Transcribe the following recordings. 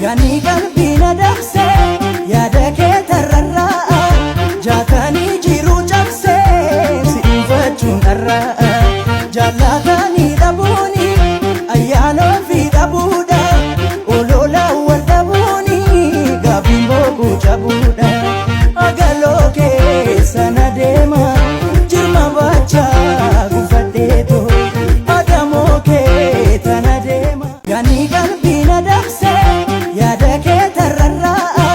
Yaani qalbii na dabsee yaada kee tarrarraa jaatanii jiruu cabsee si dhuunfachuun dharraa jaallatanii dhabuuni ayyaana ofii dhabuudha olola wal dhabuuni gaaffiin boquu cabuudha agaloo keessa na deema jirma baachaa gufadheeto adamoo kee tana deema. Yaani qalbii na dabsee yaada kee tarrarraa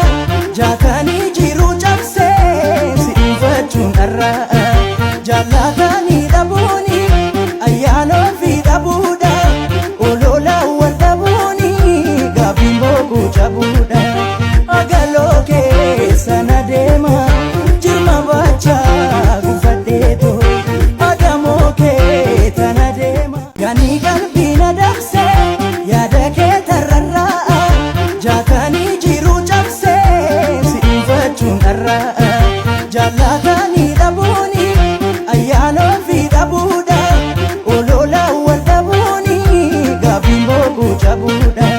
jaatanii jiruu cabsee si dhuunfachuun dharraa jaallatanii dhabuuni ayyaana ofii dhabuudha olola wal dhabuuni gaaffiin boquu cabuudha agaloo keessa na deema jirma baachaa gufadheeto adamoo kee tana deema. Yaani qalbii na dabsee yaada kee tarrarraa jaatanii jiruu cabsee si dhuunfachuun dharraa jaallatanii dhabuuni ayyaana ofii dhabuudha olola wal dhabuuni gaaffiin boquu cabuudha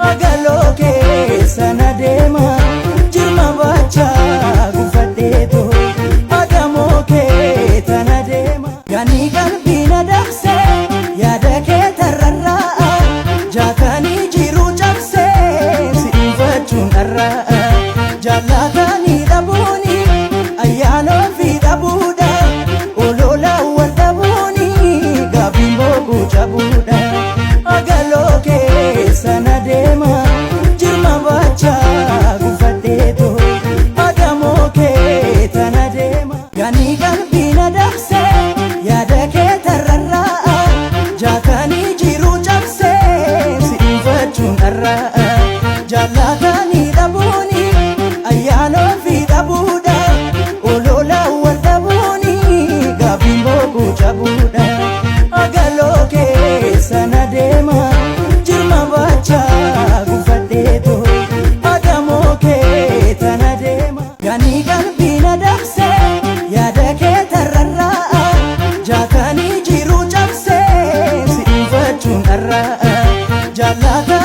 agaloo keessa na deema jirma baachaa gufadheeto adamoo kee tana deema. Yaani qalbii na dabsee yaada kee tarrarraa jaatanii jiruu cabsee si dhuunfachuun dharraa jaallatanii dhabuuni ayyaana ofii dhabuudha olola wal dhabuuni gaaffiin boquu cabuudha agaloo keessa na deema jirma baachaa gufadheeto adamoo kee tana deema. Yaani qalbii na dabsee yaada kee tarrarraa jaatanii jiruu cabsee si dhuunfachuun dharraa jaallatanii dhabuuni ayyaana ofii dhabuudha olola wal dhabuuni gaaffiin boquu cabuudha agaloo keessa na deema jirma baachaa gufadheeto adamoo kee tana deema. Yaani qalbii na dabsee yaada kee tarrarraa jaatanii jiruu cabsee si dhuunfachuun dharraa jaallatanii.